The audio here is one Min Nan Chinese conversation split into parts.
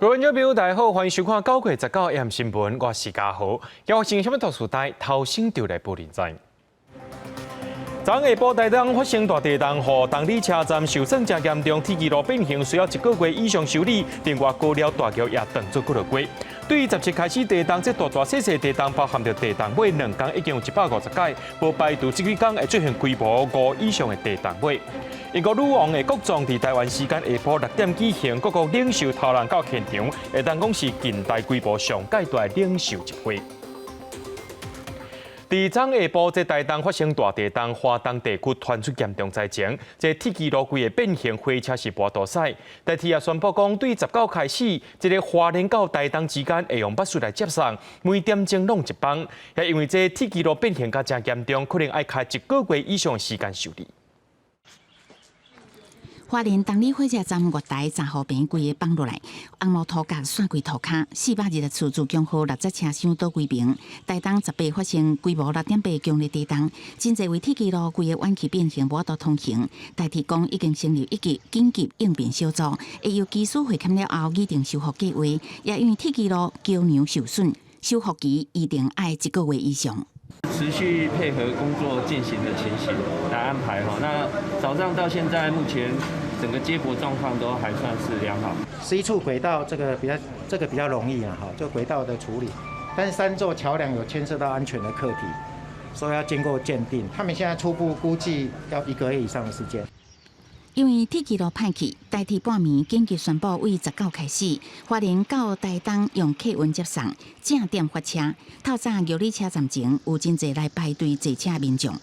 各位觀眾朋友，大家好，歡迎收看9月19 AM 新聞，我是嘉豪。今日先什麼特殊台頭先調來報連載。昨下晡台東發生大地動，予東里車站受損誠嚴重，鐵支路變形需要一個月以上修理。另外高寮大橋也斷做幾落月。對17開始地動，這大大細細地動包含著地動尾2工已經有150屆，無排除這幾工會出現規模5以上的地動尾。英國女王的國葬佇台灣時間下晡6點舉行，各國領袖頭人到現場，會當講是近代規模上蓋大的領袖集會。佇昨下晡，這台東發生大地動，花東地區傳出嚴重災情，這鐵支路規個變形，火車是無法駛。台鐵也宣布講，對19開始，這个花蓮到台東之間會用巴士來接送，每點鐘攏一班。也因為這鐵支路變形較誠嚴重，可能愛開一個月以上的時間修理。花蓮東里火車站月台閘號邊規个放落來，紅毛塗甲散規塗跤，420處自強號六節車廂倒規爿。台東18發生規模6.8強烈地動，真濟位鐵支路規个彎曲變形，無法度通行。台鐵講已經成立一級緊急應變小組，會由技師會勘了後擬定修復計劃。也因為鐵支路橋梁受損，修復期一定愛一個月以上。持續配合工作進行的情形來安排哈。那早上到現在，目前整個接駁狀況都還算是良好。11處軌道這個比較容易啊，哈，就軌道的處理。但是三座橋梁有牽涉到安全的課題，所以要經過鑑定。他們現在初步估計要一個月以上的時間。因為鐵支路歹去，台鐵半暝緊急宣布，為19開始，花蓮到台東用客運接送，正點發車。透早玉里車站前有真濟來排隊坐車民眾。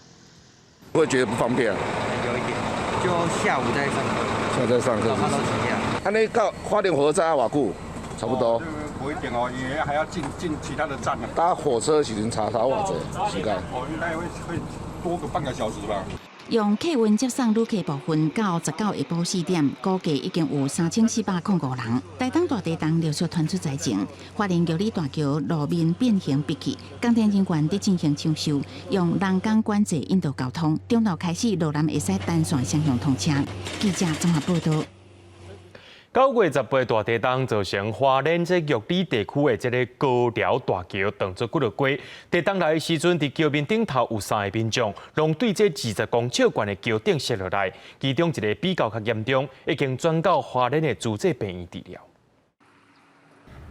會覺得不方便啊？有一點，就下午再上課。下午再上課。早上都請假。按呢到花蓮火車站偌久？差不多。不一定哦，因為還要進其他的站。搭火車時陣差偌濟時間？哦，應該會多個半個小時吧。用客運接送旅客部分，到19下晡4點，估計已經有3405人。台東大地動陸續傳出災情，花蓮玉里大橋路面變形咇去，工程人員佇進行搶修，用人工管制引導交通。中晝開始，羅南會使單線雙向通車。記者綜合報道。9月18大地動造成花蓮這玉里地區的這个高寮大橋斷做幾落月。地動來的時陣，佇橋面頂頭有三個民眾，攏對這20公尺懸的橋頂摔落來，其中一個比較較嚴重，已經轉到花蓮的諸濟病院治療。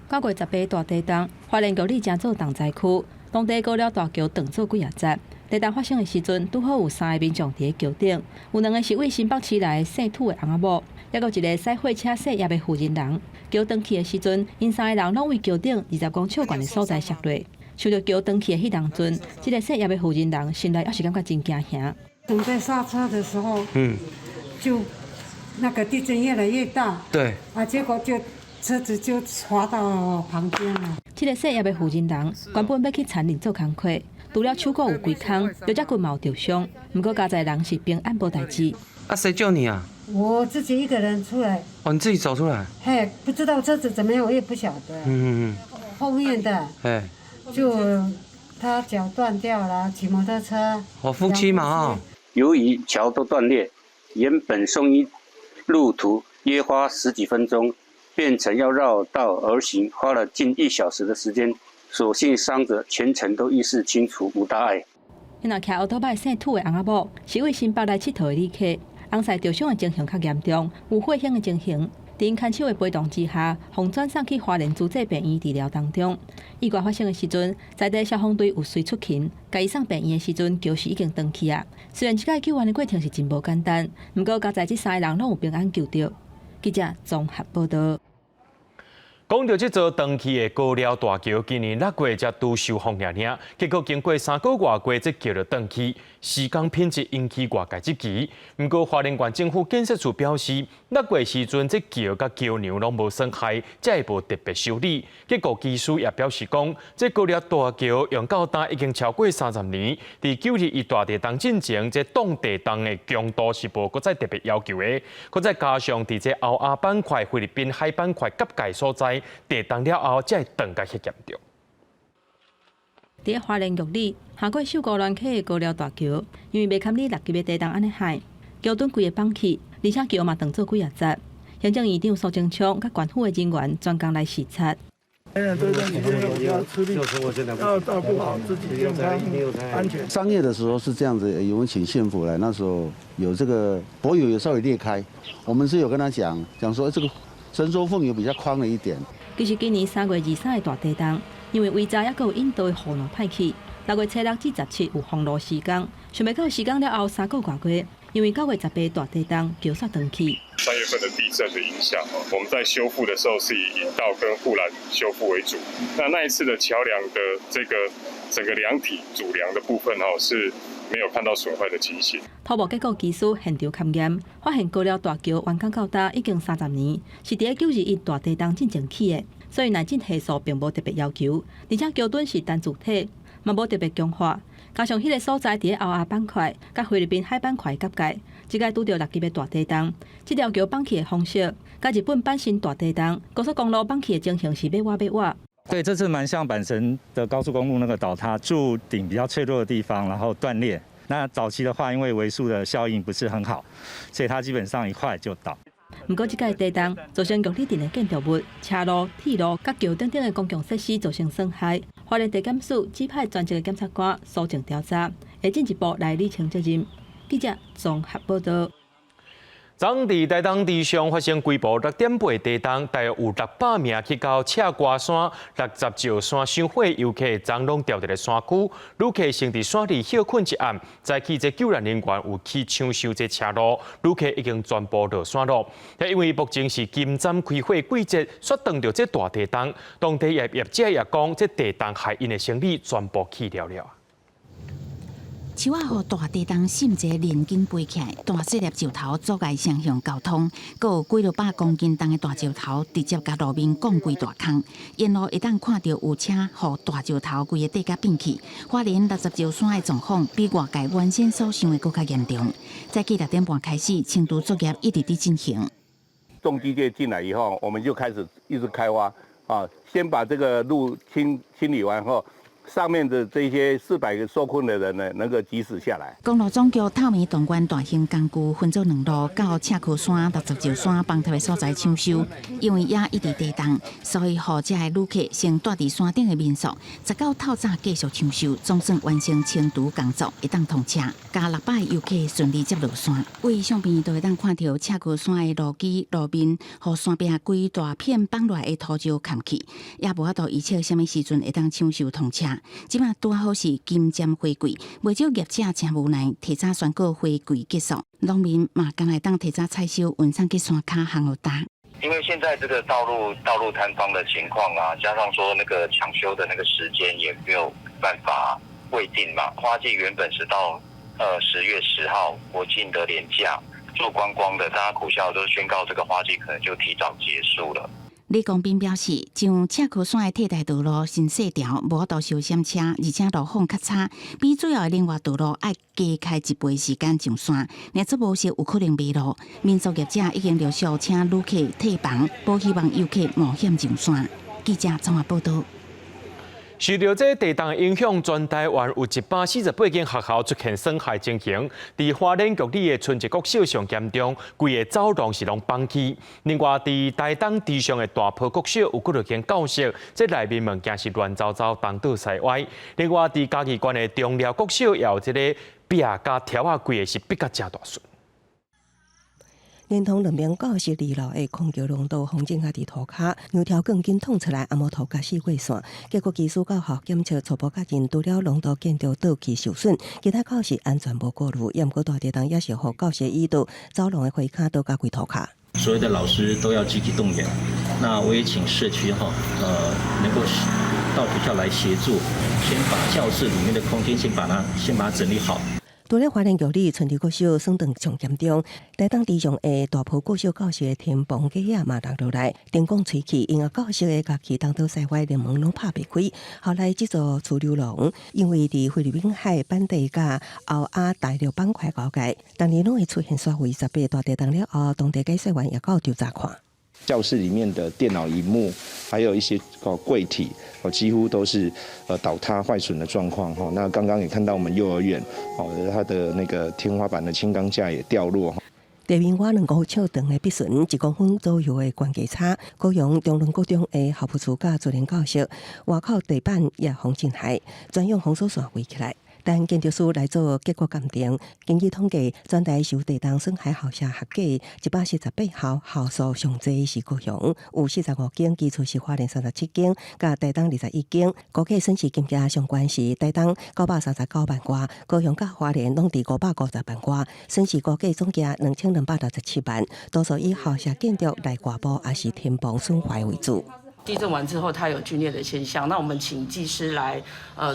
9月18大地動，花蓮玉里成做重災區，當地高寮大橋斷做幾仔節。地動發生的時陣，拄好有三個民眾佇咧橋頂，有兩個是對新北市來卸土的翁仔某，抑閣有一個駛貨車卸葉的負責人。橋斷去的時陣，𪜶三个人攏對橋頂20公尺懸的所在摔落。受著橋斷去的彼當陣，這个卸葉的負責人心內猶是感覺真驚嚇。準備剎車的時候，就那個地震越來越大，啊，結果就車子就滑到旁邊了。這个卸葉的負責人原本欲去田裡做工課，除了手骨有規空，腰脊骨嘛有著傷，毋過佳哉人是平安無代誌。啊，誰救你啊？我自己一個人出來。哦，你自己走出來？嘿，不知道車子怎麼樣，我也不曉得。後面的。就他腳斷掉了，騎摩托車。哦，夫妻嘛啊。由於橋都斷裂，原本送醫路途約花十幾分鐘，變成要繞道而行，花了近一小時的時間。所幸傷者全程都意識清楚，無大礙。那騎歐多擺卸土的翁仔某，是對新北來𨑨迌的旅客。翁婿著傷的情形較嚴重，有血胸的情形。佇𪜶牽手的陪同之下，予轉送去花蓮諸濟病院治療當中。意外發生的時陣，在地消防隊有隨出勤，共伊送病院的時陣，橋是已經斷去啊。雖然這個救援的過程是真無簡單，毋過佳哉這三個人攏有平安救著。記者綜合報道。講著這座斷去的高寮大橋，今年6月才拄受風爾爾，結果經過3個外月，這橋就斷去，施工品質引起外界質疑。毋過花蓮縣政府建設處表示，6月時陣這橋佮橋梁攏無損害，才會無特別修理。結構技師也表示講，這高寮大橋用到今已經超過30年，佇9·21大地動進前，這擋地動的強度是無閣再特別要求的。閣再加上佇這歐亞板塊、菲律賓海板塊夾界所在，地動了後，才會斷甲遐嚴重。佇花蓮玉里，行過秀姑巒溪的高寮大橋，因為袂堪你6級的地動按呢害，橋墩規个崩去，而且橋嘛斷做幾仔節。行政院長蘇貞昌佮官府的人員專工來視察。這段時間要吃力，要照顧好自己健康安全。3月的時候是這樣子，有請縣府來，那時候有這個柏油有稍微裂開，我們是有跟他講，講說這個伸縮縫有比較寬了一點。其實今年3月23的大地動，因為圍閘猶閣有引導的護欄歹去，6月初6至17有封路時間，想袂到時間了後3個外月，因為9月18大地動，橋煞斷去。 3月份的地震的影響，我們在修復的時候是以引道跟護欄修復為主。那那一次的橋梁的這個整個梁體主梁的部分，是沒有看到損壞的情形。土木結構技師現場勘驗，發現高寮大橋完工到今已經30年，是佇9·21大地動進前起的，所以耐震係數並無特別要求，而且橋墩是單柱體，嘛無特別強化。加上彼个所在佇咧歐亞板塊佮菲律賓海板塊夾界，這擺拄著6級的大地動，這條橋崩去的方式，佮日本阪神大地動高速公路崩去的情形是欲倚欲倚。對，這次蠻像阪神的高速公路那個倒塌，柱頂比較脆弱的地方，然後斷裂。那早期的話，因為維數的效應不是很好，所以它基本上一塊就倒。毋過，這擺地動造成玉里鎮的建築物、車路、鐵路、佮橋等等的公共設施造成損害。花蓮地檢署指派專責的檢察官搜證調查，會進一步來釐清責任。記者綜合報道。昨佇台東池上發生規模6.8地動，大約有600名去到赤瓜山、六十石山賞火遊客，昨攏牢佇咧山區。旅客先佇山裡歇睏一暗，早起這救難人員有去搶修這車路，旅客已經全部落山咯。因為目前是金針開火季節，煞撞著這大地動，當地業業者也講，這地動害𪜶的生理全部去了了。樹仔予大地動糝一個連根飛起來，大細粒石頭阻礙雙向交通，閣有幾落百公斤重的大石頭直接共路面摃規大空。沿路會當看著有車予大石頭規個底共變去。花蓮六十石山的狀況比外界原先所想的閣較嚴重。早起6點半開始，清除作業一直佇進行。重機械進來以後，我們就開始一直開挖啊，先把這個路清清理完後。上面的這些400個受困的人呢，能夠及時下來。公路總局透暝動員大型工具，分做兩路到赤溪山、六十石山崩塌的所在搶修。因為也一直地動，所以予遮的旅客先蹛佇山頂的民宿，19透早繼續搶修，總算完成清除工作，會當通車，共600個遊客順利接落山。位相片都會當看著赤溪山的路基路面，予山壁規大片崩落來的土石崁去，也無法度預測啥物時陣會當搶修通車。這擺拄好是金針花季，袂少業者誠無奈，提早宣告花季結束，農民嘛敢若會當提早採收，運送去山跤烘予焦。因為現在這個道路坍方的情況啊，加上說那個搶修的那個時間也沒有辦法未定嘛。花季原本是到10月10號國慶的連假，做觀光的大家苦笑都宣告這個花季可能就提早結束了。李光斌表示，上赤溪山的替代道路真細條，無法度收閃車，而且路況較差，比主要的另外道路愛加開一倍時間上山，若做無時有可能迷路。民宿業者已經陸續請旅客退房，無希望遊客冒險上山。記者綜合報道。受著這地動影響，全台灣有148間學校出現損害情形。佇花蓮玉里的春澤國小上嚴重，規个走廊是攏崩去。另外，佇台東池上的大坡國小有幾落間教室，這內面物件是亂糟糟，東倒西歪。另外，佇嘉義縣的中寮國小也有這个壁佮柱仔規个是逼甲誠大順。連同兩邊教室二樓的空橋廊道風景也佇塗跤，兩條鋼筋捅出來，也無塗共四過線。結果技師到校檢測初步確認，除了廊道建築倒去受損，其他教室安全無顧慮。毋過大地動也是予教室椅桌、走廊的花跤倒共規塗跤。所有的老師都要積極動員。那我也請社區哈，能夠到學校來協助，先把教室裡面的空間先把它整理好。除了花蓮玉里春澤國小損斷上嚴重，台東池上的大埔國小教室的天棚架仔嘛落落來，燈光吹去，因為教室的樂器東倒西歪，連門攏拍袂開。後來這座儲留廊，因為佇菲律賓海板地佮歐亞大陸板塊交界，逐年攏會出現水位18大地動了後，當地解說員也到調查看。教室裡面的電腦螢幕，還有一些個櫃體，哦，幾乎都是倒塌壞損的狀況哈。那剛剛也看到我們幼兒園，哦，它的那個天花板的輕鋼架也掉落。地面倚2公尺長的篦巡，1公分左右的懸架差。高雄中崙國中的校務處佮自然教室外口地板也予震害，專用封鎖線圍起來。等建築師來做結果鑑定。根據統計，全台受地動損害校舍合計148校，校數上濟是高雄，有45間，其次是花蓮37間，佮台東21間。估計損失金額上懸是台東939萬外，高雄佮花蓮攏佇550萬外，損失估計總額2267萬，多數以校舍建築內外部抑是天棚損壞為主。地震完之後，它有龜裂的現象，那我們請技師來，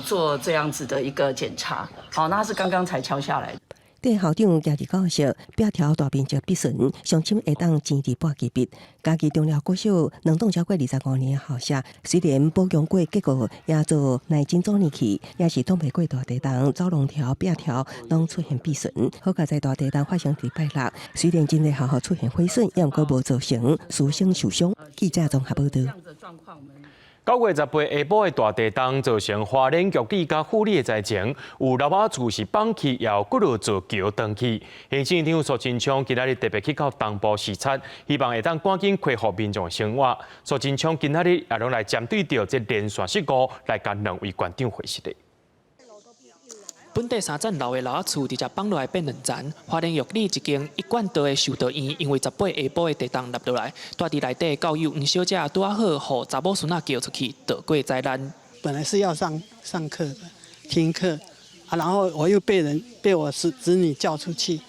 做這樣子的一個檢查。好，那是剛剛才敲下來。對校長家己教授，壁條大面積篦巡，上深會當穿佇半支筆。嘉義中寮國小兩棟超過25年的校舍，雖然保養過，結果也做耐震阻尼器，也是擋袂過大地動，走廊條、壁條攏出現篦巡。好佳哉大地動發生佇拜六，雖然真濟學校出現毀損，也毋過無造成師生受傷。記者綜合報導。 9月18下晡的大地動造成花蓮玉里佮富里的災情，有老仔厝是崩去，也有幾落座橋斷去。行政院長蘇貞昌今仔日特別去到東部視察，希望會當趕緊恢復民眾的生活。蘇貞昌今仔日也攏來針對著這連線失誤來共兩位縣長會視的。本地三層樓的老仔厝直接崩落來變兩層。花蓮玉里一間一貫道的修道院，因為18下晡的地動塌落來，蹛佇內底的教友黃小姐拄仔好，予查某孫仔叫出去躲過災難。本來是要上上課的，聽課啊，然後我又被人被我子女叫出去，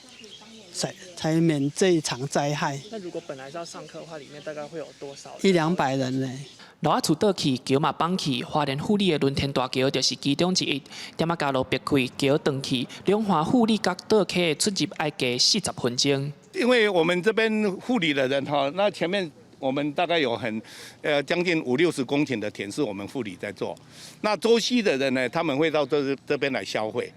才免這一場災害。那如果本來是要上課的話，裡面大概會有多少？一兩百人呢。老仔厝倒去，橋嘛崩去，花蓮富里的輪天大橋就是其中之一。店仔加路爆開，橋斷去，兩岸富里佮倒溪的出入愛加40分鐘。因為我們這邊富里的人哈，那前面我們大概有很將近五六十公頃的田是我們富里在做，那周溪的人呢，他們會到這邊來消費。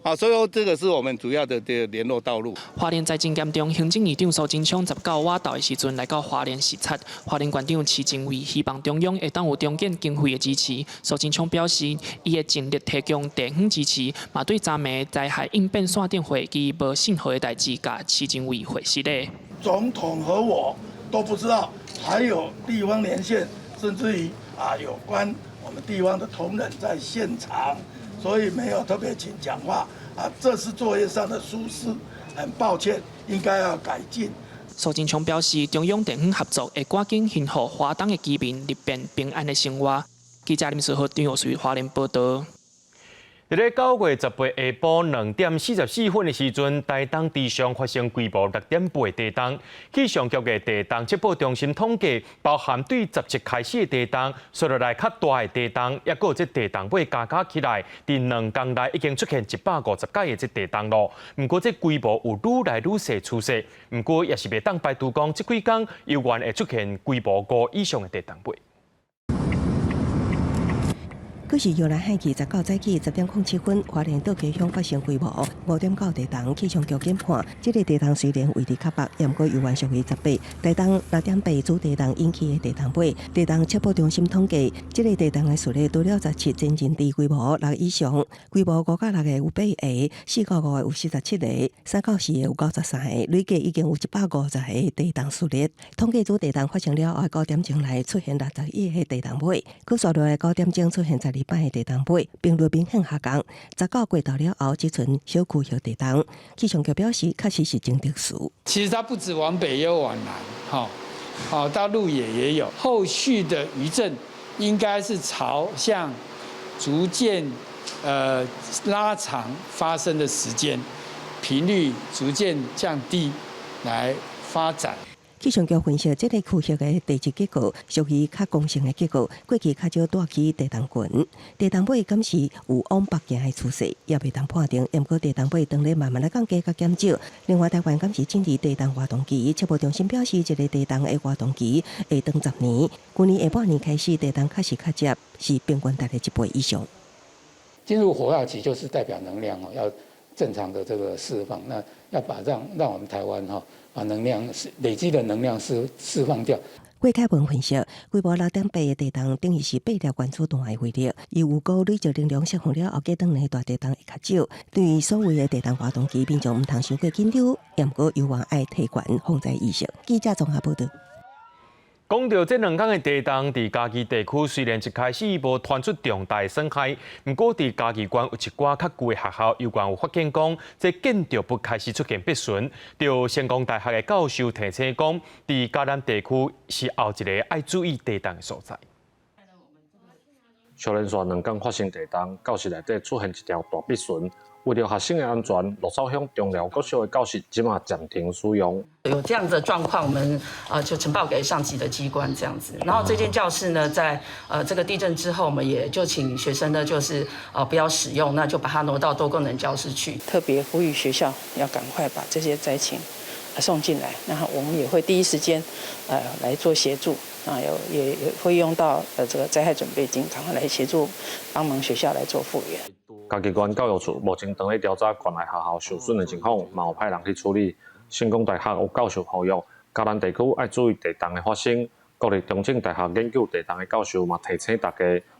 啊，所以說這個是我們主要的這聯絡道路。花蓮災情嚴重，行政院長蘇貞昌19倚晝的時陣來到花蓮視察，花蓮縣長徐靖惠希望中央會當有重建經費的支持。蘇貞昌表示，伊會盡力提供地方支持，嘛對昨暝災害應變線頂會議無信號的代誌，共徐靖惠回實咧。總統和我都不知道，還有地方連線，甚至於啊有關我們地方的同仁在現場。所以沒有特別請講話啊，這是作業上的疏失，很抱歉，應該要改進。蘇貞昌表示，中央地方合作會趕緊興予花東的居民入變平安的生活。記者林世豪、張玉水花蓮報導。佇咧9月18下晡2點44分的時陣，台東池上發生規模6.8地動。氣象局的地動測報中心統計，包含對17開始的地動，紲落來較大的地動，抑閣有這地動尾加加起來，佇2工內已經出現150屆的這地動囉。毋過這規模有愈來愈細趨勢，毋過也是袂當排除講，這幾工猶原會出現規模5以上的地動尾。閣是搖籃海去19早起10點07分，花蓮倒溪鄉發生規模5.9地動，氣象局研判，這個地動雖然位置較北，毋過猶原屬於18台東6.8主地動引起的地動尾。地動測報中心統計，這個地動的數字除了17前進佇規模6以上，規模5到6個有8個，4到5個有47個，3到4個有93個，累計已經有150個地動序列。統計主地動發生了後，9點鐘內出現61個地動尾，閣紲落來9點鐘出現12擺的地動尾，頻率明顯下降。19過頭了後，只賰小區域地動。氣象局表示，確實是真特殊。其實它不止往北，也有往南，哈，好到鹿野也有。後續的餘震應該是朝向逐漸拉長發生的時間，頻率逐漸降低來發展。氣象局分析，這個區域的地質結構屬於較剛性的結構，過去較少帶起地動群。地動尾敢是有往北行的趨勢，也袂當判定。毋過地動尾當咧慢慢來降低佮減少。另外，台灣敢是進入地動活動期，測報中心表示，這個地動的活動期會長10年。去年下半年開始，地動確實較捷，是平均值的一倍以上。進入活躍期就是代表能量哦，要正常的這個釋放，那要把讓我們台灣哈。把能量累積的能量釋放掉。郭凱文分析，規模6.8的地動等於是八粒原子彈的威力，伊預估累積能量釋放了後，過轉的大地動會較少。對於所謂的地動活動期，民眾毋通傷過緊張，毋過猶原愛提懸防災意識。記者綜合報道。講到這兩天的地動，佇嘉義地區雖然一開始無傳出重大損害，毋過佇嘉義縣有一寡較舊的學校，猶原有發現講，這建築物開始出現破損。著成功大學的教授提醒講，佇嘉南地區是後一個愛注意地動的所在。小連續兩天發生地動，教室內底出現一條大篦痕。為著學生的安全，鹿草鄉中寮國小的教室這馬暫停使用。有這樣子的狀況，我們就呈報給上級的機關這樣子。然後這間教室呢，在這個地震之後，我們也就請學生呢，就是不要使用，那就把它挪到多功能教室去。特別呼籲學校要趕快把這些災情送進來，然後我們也會第一時間來做協助，啊有也也會用到這個災害準備金，趕快來協助幫忙學校來做復原。嘉義縣教育處目前正咧調查縣內學校受損的情況，嘛有派人去處理。成功大學有教授呼籲，嘉南地區愛注意地動的發生。國立中正大學研究地動的教授嘛提醒大家，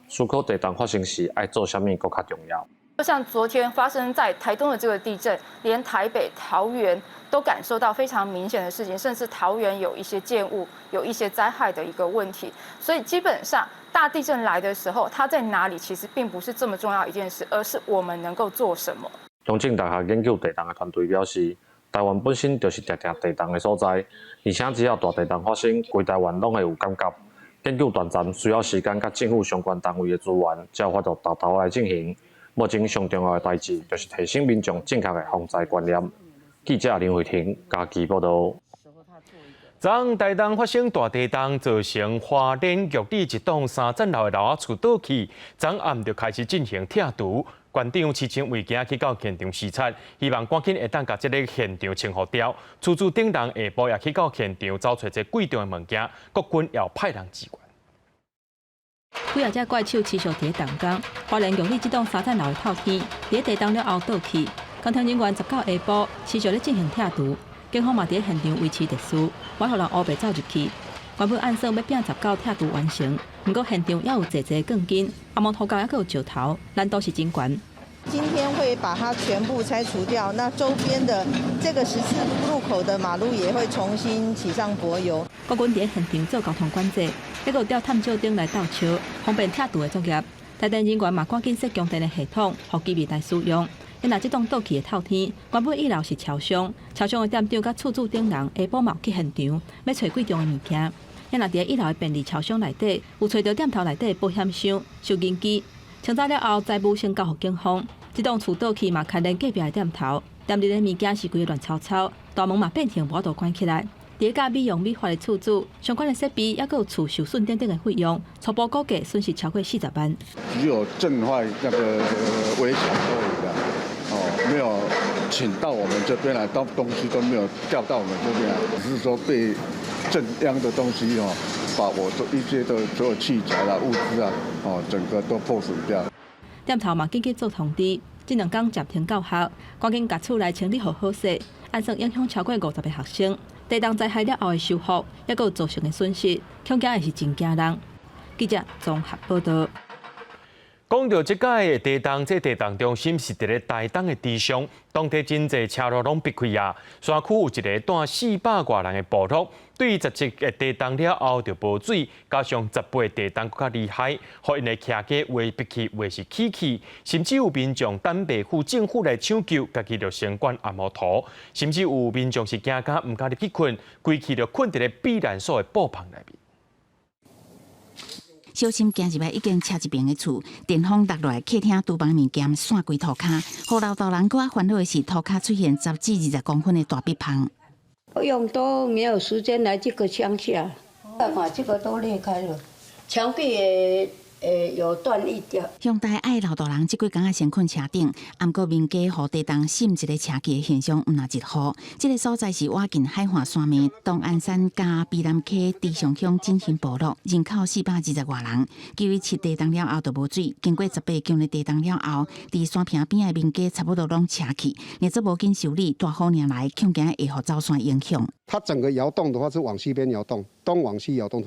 思考地動發生時愛做啥物閣較重要。就像昨天發生在台東的這個地震，連台北、桃園都感受到非常明顯的事情，甚至桃園有一些建物有一些災害的一個問題。所以基本上大地震來的時候，它在哪裡其實並不是這麼重要一件事，而是我們能夠做什麼。中正大學研究地動的團隊表示，台灣本身就是常常地動的所在，而且只要大地動發生，規台灣攏會有感覺。研究斷層需要時間佮政府相關單位的資源，才有法度沓沓來進行。目前上重要的代誌就是提醒民眾正確的防災觀念。記者林慧婷嘉義報道。昨昏台東發生大地動，造成花蓮玉里一棟三層樓的樓仔厝倒去，昨暗就開始進行拆除。縣長徐清偉今去到現場視察，希望趕緊會當共這个現場清復掉。厝主等人下晡也去到現場找揣這貴重的物件，國軍也派人支援。幾仔隻怪手持續佇咧動工，花蓮玉里這棟三層樓的透天，佇咧地動了後倒去，工程人員19下晡持續咧進行拆除，警方嘛佇咧現場維持秩序，無予人烏白走入去。原本按算欲拼19拆除完成，毋過現場猶有濟濟鋼筋、紅毛塗膠，猶閣有石頭，難度是真懸。今天會把它全部拆除掉，那周邊的這個十字路口的馬路也會重新起上柏油。國軍佇咧現場做交通管制，猶閣有吊探照燈來鬥笑，方便拆除的作業。台電人員嘛趕緊設供電的系統，予居民來使用。若這棟倒去的透天，原本一樓是超商，超商的店長佮厝主等人下晡嘛有去現場，欲揣貴重的物件。若佇咧一樓的便利超商內底，有揣著店頭內底的保險箱、收銀機。清查了後，財物先交予警方。這棟厝倒去嘛，牽連隔壁的店頭，店內的物件是規個亂糟糟，大門嘛變成無法度關起來。佇咧佮美容美髮的厝主，相關的設備猶閣有厝受損等等的費用，初步估計損失超過40萬。只有震壞那個圍牆而已啦，哦，沒有傾到我們這邊來，到東西都沒有掉到我們這邊來，只是說被震央的東西哦，把我的一些的所有器材啦、物資啊，哦，整個都破損掉。店頭嘛緊急做通知，這兩工暫停教學，趕緊共厝內清理予好勢，按算影響超過50個學生。地動災害了後的修復，猶閣有造成的損失，恐驚會是真驚人。記者綜合報道。講到這擺的地動，這地動中心是佇咧台東的池上，當地真濟車路攏閉開啊。山區有一个蹛400外人的部落，對17个地動了後就無水，加上18地動閣較厲害，予𪜶的徛家有的閉去，有的是起去，甚至有民眾等袂赴政府來搶救，家己就先灌紅毛塗，甚至有民眾是驚甲毋敢入去睏，規氣就睏佇咧避難所的布棚內面。小心行入來一間車一爿的厝，電風落落來，客廳廚房物件散規塗跤。予老大人閣較煩惱的是，塗跤出現10至20公分的大壁縫。用都沒有時間來這個鄉下，看這個都裂開了，牆壁也有斷一點。鄉台愛老大人這幾工仔先睏車頂，毋過民家予地動滲一个車去的現象毋若一戶。這个所在是倚近海岸山脈東安山佮卑南溪池上鄉振興部落，人口420外人。九一七地動了後就無水，經過18強的地動了後，佇山坪邊的民家差不多攏斜去，若做無緊修理，大雨爾來，恐驚會予走山影響。它整個搖動的話是往西邊搖動，東往西搖動，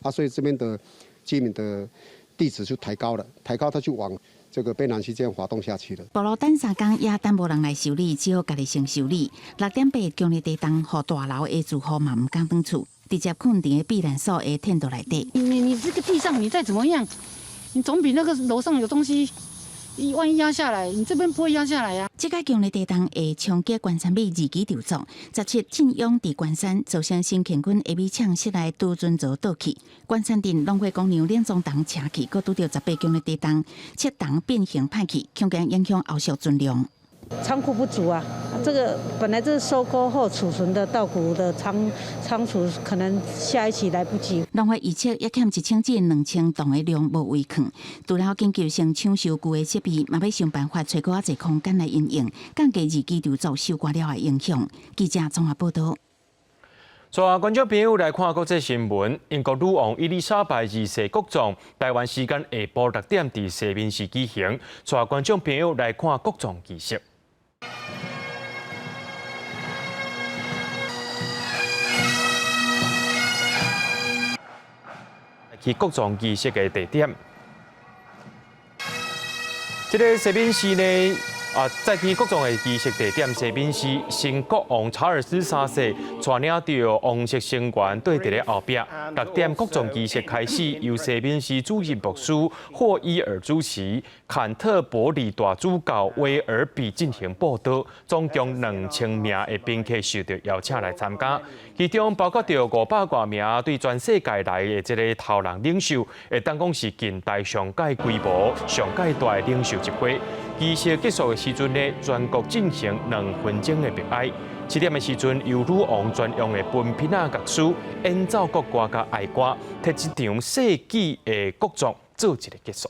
啊，所以這邊的居民的地址就抬高了，抬高，它就往這個卑南溪這樣滑動下去了。部落等三工也等無人來修理，只好家己先修理。6.8強烈地動，予大樓的住戶嘛毋敢轉厝，直接睏佇个避難所的天道內底。你這個地上你再怎麼樣，你總比那個樓上有東西，萬一壓下來，你這邊不會壓下來啊。這個強烈地動會衝擊關山米二期製作，17震央佇關山造成新乾軍下米廠室內儲存槽倒去，關山鎮農會工廠兩總棟斜去，閣拄著18強的地動，七棟變形歹去，恐驚影響後續存量。倉庫不足啊，這個本來這是收割後儲存的稻穀的倉儲，可能下一期來不及。農會預測也欠1000至2000棟的量無位囥，除了緊急性搶修舊的設備，嘛欲想辦法揣閣較濟空間來因應，降低二期製作收割了的影響。記者綜合報導。帶觀眾朋友來看國際新聞。英國女王伊麗莎白二世國葬，台灣時間下晡6點佇西敏寺舉行。帶觀眾朋友來看國葬儀式。去國葬儀式的地點，這个西敏寺呢？啊！再去國葬的儀式地點，西敏寺新國王查爾斯三世帶領著王室成員對佇咧後壁。6點國葬儀式開始，由西敏寺主任牧師霍伊爾主持，坎特伯里大主教威爾比進行佈道，總共2000名的賓客受到邀請來參加，其中包括著500外名對全世界來的這个頭人領袖，會當講是近代上蓋規模、上蓋大的領袖集會。儀式結束的時陣呢，全國進行2分鐘的默哀。7點的時陣，由女王專用的本品仔樂師演奏國歌佮哀歌，替這場世紀的國葬做一个結束。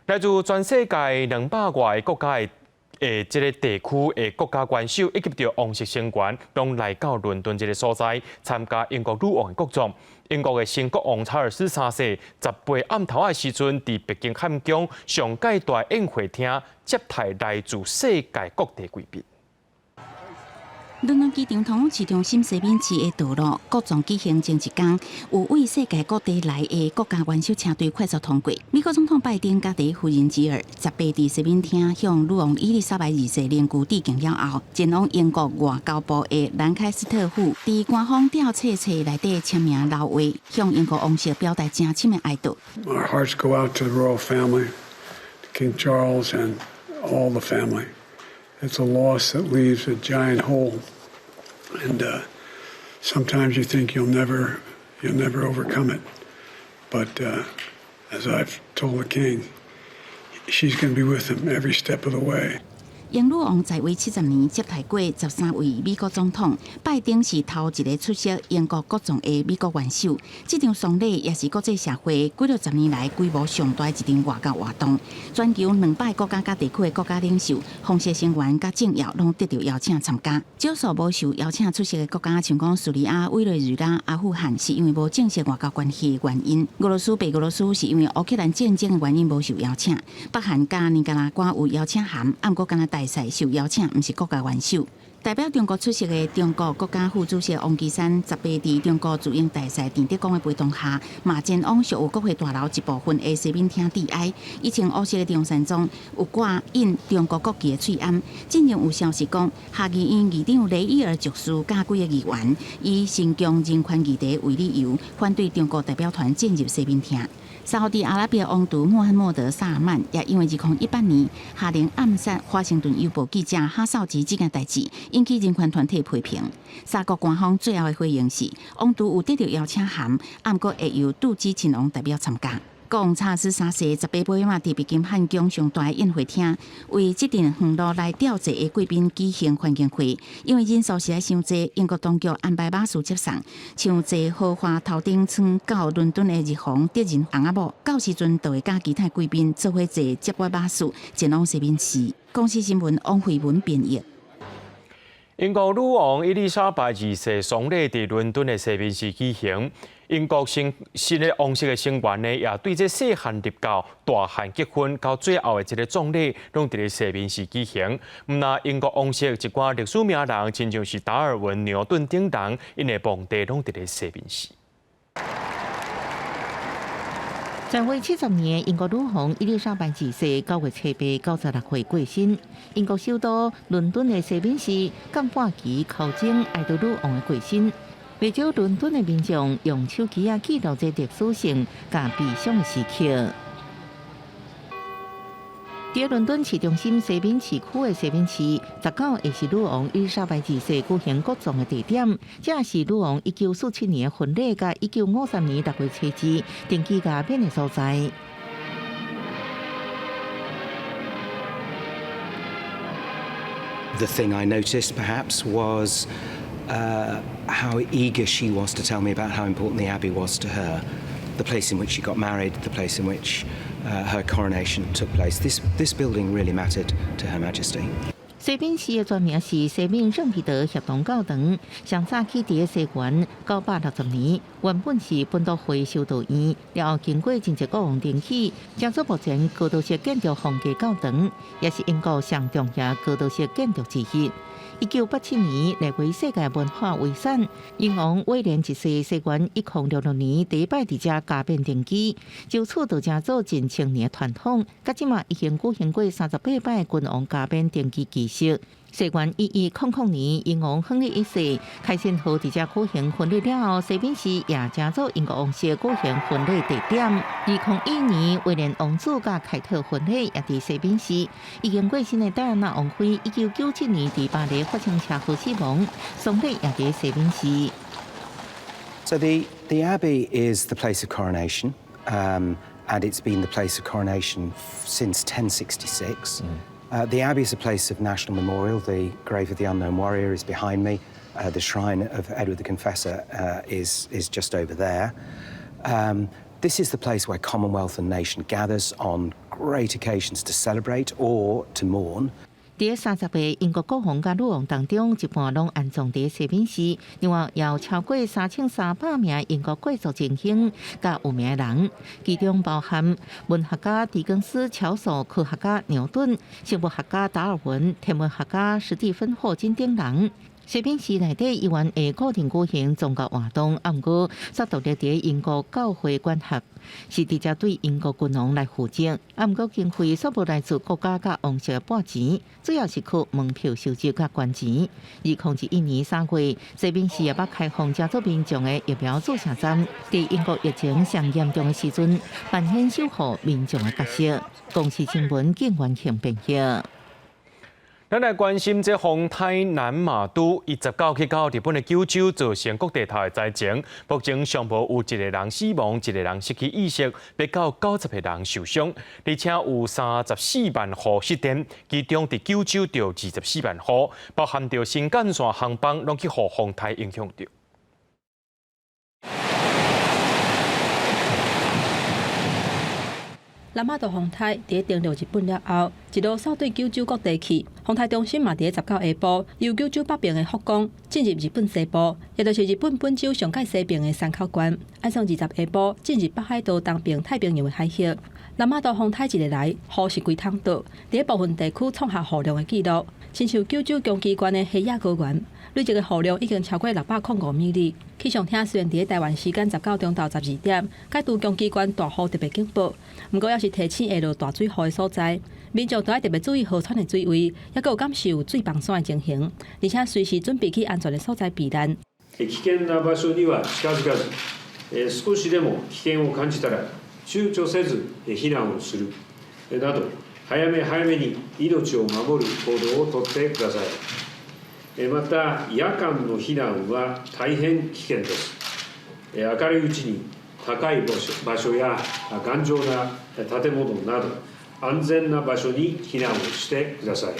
來自全世界200外个國家的這个地區的國家元首以及著王室成員，攏來到倫敦這个所在參加英國女王的國葬。英國的新國王查爾斯三世18暗頭的時陣，佇白金漢宮上蓋大宴會廳接待來自世界各地貴賓。倫敦機場通往市中心西敏寺的道路，國葬舉行前一工，有為世界各地來的國家元首車隊快速通過。美國總統拜登佮第一夫人吉爾18佇西敏廳向女王伊麗莎白二世靈柩致敬了後，前往英國外交部的蘭開斯特府，佇官方吊冊冊內底簽名留話，向英國王室表達誠深的哀悼。 Our hearts go out to the royal family, King Charles and all the family. It's a loss that leaves a giant hole. And sometimes you think you'll never overcome it. But as I've told the king, she's going to be with him every step of the way. 英女王在位70年，接待過13位美國總統。拜登是頭一个出席英國國葬的美國元首。這場喪禮也是國際社會幾六十年來規模上大一場外交活動。全球200國家佮地區的國家領袖、皇室成員佮政要攏得著邀請參加。少數無受邀請出席的國家，像講敘利亞、委內瑞拉、阿富汗，是因為無正式外交關係的原因；俄羅斯、白俄羅斯是因為烏克蘭戰爭的原因無受邀請。北韓佮尼加拉瓜有邀請函，毋過敢若大使受邀請，毋是國家元首。代表中國出席的中國國家副主席王岐山，18佇中國駐英大使鄭德江的陪同下，嘛前往設有國會大樓一部分的西敏廳致哀。伊穿烏色的中山裝，有掛印中國國旗的喙罨。進前有消息講，下議院議長雷伊爾爵士佮幾个議員以新疆人權議題為理由，反對中國代表團進入西敏廳。沙烏地阿拉伯王儲穆罕默德·薩爾曼也因為2018年下令暗殺華盛頓郵報記者哈紹吉這件代誌，引起人權團體批評。沙國官方最後的回應是，王儲有得著邀請函，毋過會由杜基親王代表參加。國王查爾斯三世十八尾仔佇白金漢宮上大宴會廳，為這陣遠路來弔祭的貴賓舉行歡迎會。因為人數實在傷濟，英國當局安排馬術接送，像坐豪華頭等艙到倫敦的日皇德仁翁仔某，到時陣就會佮其他貴賓做伙坐接駁馬術前往西敏寺。公視新聞王慧文編譯。英國女王伊麗莎白二世喪禮佇倫敦的西敏寺舉行。英國新新的王室的成員呢，也對這細漢入教、大漢結婚到最後的這个葬禮，攏佇咧西敏寺舉行。毋但英國王室一寡歷史名人，親像是達爾文、牛頓等人，𪜶的墓地攏佇咧西敏寺。在位70年，英國女王伊麗莎白二世9月7日96歲過身。英國首都倫敦的西敏寺降半旗敲鐘哀悼女王的過身。不少倫敦的民眾用手機仔記錄這歷史性佮悲傷的時刻。佇倫敦市中心西敏市區的西敏寺，19也是女王伊麗莎白二世舉行國葬的地點。這是女王1947年婚禮佮1953年6月7日登基加冕的所在。 The thing I noticed perhaps was how eager she was to tell me about how important the Abbey was to her, the place in which she got married, the place in which her coronation took place. This building really mattered to Her Majesty. 西敏寺的全名是西敏聖彼得協同教堂，上早起佇西元960年，原本是本篤會修道院，了後經過真濟國王重起，成做目前哥德式建築風格教堂，也是英國上重要哥德式建築之一。1987年列為世界文化遺產。英王威廉一世西元1066年第一擺佇遮加冕登基，就此就成做近千年的傳統。到這馬已經舉行過38擺君王加冕登基儀式。西元1100年，英王亨利一世開先號佇遮舉行婚禮了後，西敏寺也成做英國王室舉行婚禮地點。2021年，威廉王子佮凱特婚禮也佇西敏寺。已經過身的戴安娜王妃，1997年佇巴黎發生車禍死亡，喪禮也佇西敏寺。 So the Abbey is the place of coronation, and it's been the place of coronation since 1066. The Abbey is a place of national memorial. The grave of the unknown warrior is behind me. The shrine of Edward the Confessor is just over there. This is the place where Commonwealth and nation gathers on great occasions to celebrate or to mourn. 佇30個英國國王佮女王當中，一半攏安葬佇西敏寺。另外，也有超過3300名英國貴族精英佮有名人，其中包含文學家狄更斯、喬索、科學家牛頓、生物學家達爾文、天文學家史蒂芬霍金等人。西敏寺內底猶原會固定舉行宗教活動，啊，毋過煞獨立佇英國教會管轄，是直接對英國君王來負責。啊，毋過經費煞無來自國家佮王室的撥錢，主要是靠門票收入佮捐錢。2021年3月，西敏寺也捌開放，成做民眾的疫苗注射站。佇英國疫情上嚴重的時陣，扮演守護民眾的角色。公視新聞景元慶編譯。咱來關心這風颱南瑪都，伊19去到日本的九州，造成各地頭的災情。目前上無有一個人死亡，一個人失去意識，欲到90個人受傷，而且有34萬戶失電，其中佇九州就24萬戶，包含著新幹線航班攏去予風颱影響著。南瑪都風颱佇登陸日本了後，一路掃對九州各地去。風颱中心嘛佇19下晡，由九州北邊的福岡進入日本西部，也就是日本本州上蓋西邊的山口縣。按算20下晡進入北海道東邊太平洋的海域。南瑪都風颱一下來，雨是規桶倒，佇部分地區創下雨量的紀錄。親像九州宮崎縣的黑野高原，累積的雨量已經超過605 米。氣象廳雖然佇台灣時間19中晝12點解除宮崎縣大雨特別警報，毋過猶是提醒會落大水雨的所在，民眾都愛特別注意河川的水位，猶閣有感受水崩山的情形，而且隨時準備去安全的所在避難。危険な場所には近づかず、少しでも危険を感じたら躊躇せず避難をするなど、早め早めに命を守る行動をとってください。また、夜間の避難は大変危険です。明るいうちに高い場所や頑丈な建物など安全な場所に避難をしてください。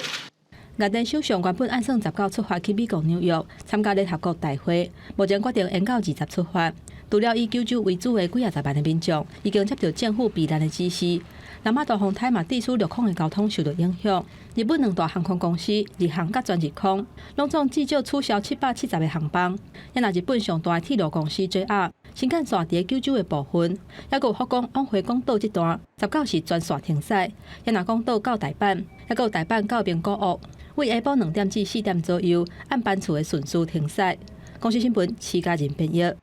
岸田首相原本按算19出發去美國紐約參加聯合國大會，目前決定延到20出發。除了以九州為主的幾仔十萬的民眾已經接到政府避難的指示，南亞大風台嘛，致使陸空的交通受到影響。日本兩大航空公司日航佮全日空，攏總至少取消770個航班。也若日本上大的鐵路公司 JR 新幹線佇九州的部分，猶閣有福岡往回岡島這段，19是全線停駛。也若廣島到大阪，猶閣有大阪到名古屋，為下晡2點至4點左右，按班次的順序停駛。公視新聞，徐家仁編譯。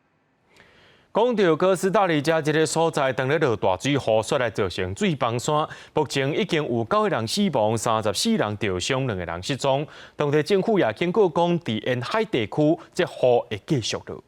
講到哥斯達黎加這个所在，當咧落大水，雨雪來造成水崩山，目前已經有九个人死亡，34人著傷，兩个人失蹤。當地政府也警告講，佇沿海地區，這雨會繼續落。